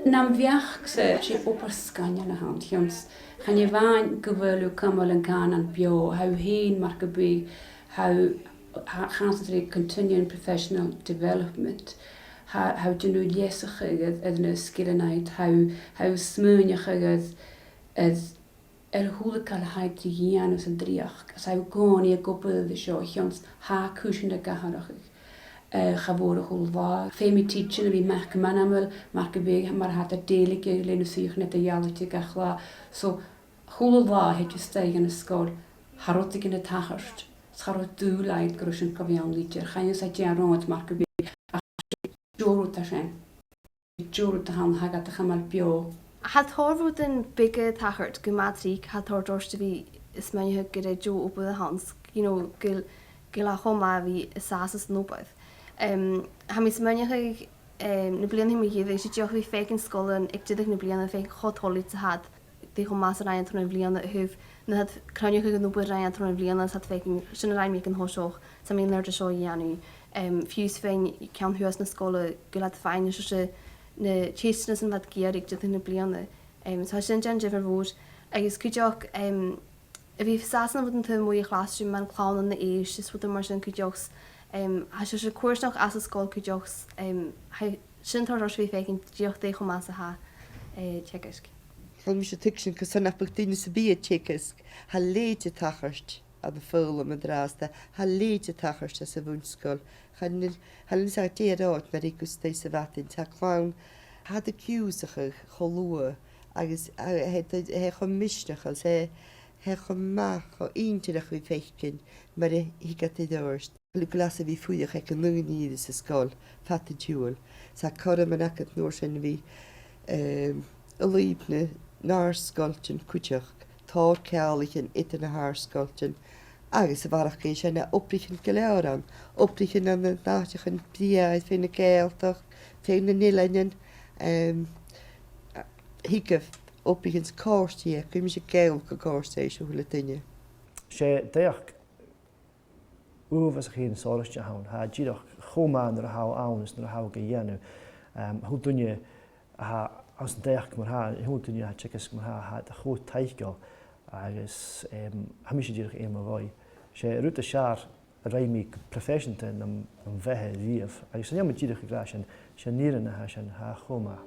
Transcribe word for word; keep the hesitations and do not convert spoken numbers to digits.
Nam bheachd-sa, 's e obair sgoinneil a th' ann, chionn 's chan e a-mhàin gu bheil thu a' cumail an cànan beò, tha thu fhèin mar gum biodh, tha thu, tha, concentrate continuing professional development, tha, tha thu a' dèanamh leasachadh air, air na sgilean agad, tha thu, tha thu a' smaoineachadh air, air air a h-uile càil a tha thu a' dèanamh san dreuchd, is tha thu an-còmhnaidh ag obair air seo, chionn 's tha cùisean ag atharrachadh, eh, cha mhòr a h-uile là. Feumaidh tidsear a bhith mac-meanmna, mar gum biodh, mar a tha iad a' dèiligeadh leis na suidheachaidhean eadar-dhealaichte gach là. So, a h-uile là a thèid thu a-steach dhan sgoil, tha rudeigin a' tachairt, is cha robh dùil agad gun robh sin gu bhith ann idir. Chan eil fhios agad dè an rud, mar gum biodh, ach deagh rud a tha sin. Deagh rud a th' ann, tha e gad chumail beò. Tha tòrr rudan beaga a' tachairt gu math tric, tha tòrr dòighean a bhith a' smaoineachadh gur e deagh obair a th' ann, s-, you know, gu, gu bheil e cho math a bhith an sàs anns an obair. Em, tha mi a' smaoineachadh, em, na bliadhnaichean mu dheireadh, 's e dìreach a bhith a' faicinn sgoilearan aig deireadh na bliadhna, a' faicinn cho toilichte 's a tha iad, dè cho math 's a rinn iad tron a' bhliadhna, a thaobh na tha iad a' cruinneachadh an obair a rinn iad tron a' bhliadhna, 's tha iad a' faicinn, sin a rinn mi aig an toiseach, 's tha mi an-àirde seo a dhèanamh. Em, fiù 's faighinn ceann shuas na sgoile, gu bheil iad a' faighinn, 's e na teisteanasan a bha iad ag iarraidh aig deireadh na bliadhna. Em, so tha sin a' dèanamh diofar mhòr. Agus cuideachd, em, a bhith an sàs ann an rud an taobh a-muigh a' chlas, mar an clann ann an èist, is rudan mar sin cuideachd, em, tha sibhse cuairteanach anns an sgoil cuideachd, em, tha sin tòrr a bhith a' faicinn dìreach dè cho math 's a tha, eh, teagasg. Chan eil mise a' tuigsinn carson nach biodh duine sam bith a' teagasg, tha leithid a' tachairt ann am foghlam an-dràsta, tha leithid a' tachairt anns a' bhun-sgoil. Chan eil, chan eil fhios agad dè an rud mar a thig thu a-staigh sa mhadainn, tha a' chlann, tha iad ag ionnsachadh cho luath, agus, a, tha e, tha e cho misneachail, 's e, tha e cho math, cho inntinneach a bhith a' faicinn mar a thig iad air adhart. Gu bheil, gu bheil fhios a bhith a' fuireach aig an aon ìre san sgoil fad an t-siubhail. 'S tha cothrom agad an uair sin a bhith, ehm, an lùib na, na h-àrd-sgoiltean cuideachd, tòrr ceanglaichean eadar na h-àrd-sgoiltean, agus a bharrachd air sin tha obraichean gu leòr ann, obraichean ann an àiteachan brèagha, feadh na Gàidhealtachd, feadh nan eileanan, ehm, a, thig obraichean a' còrdadh, cuimhne air Gàidhealtachd a' còrdadh ris a h-uile duine. 'S e dreuchd uabhasach fhèin sònraichte a th' ann. Tha e dìreach cho math nuair a tha thu ann is nuair a tha thu ga dhèanamh. Em, a h-uile duine a tha anns an dreuchd mar-thà, a h-uile duine a tha a' teagasg mar-thà, tha iad cho taiceil agus, em, tha mise dìreach air mo dhòigh. 'S e rud as fheàrr a rinn mi proifeiseanta nam, nam bheatha a-riamh, agus chan eil mi dìreach ag ràdh sin, 's e an fhìrinn a tha sin, tha e cho math.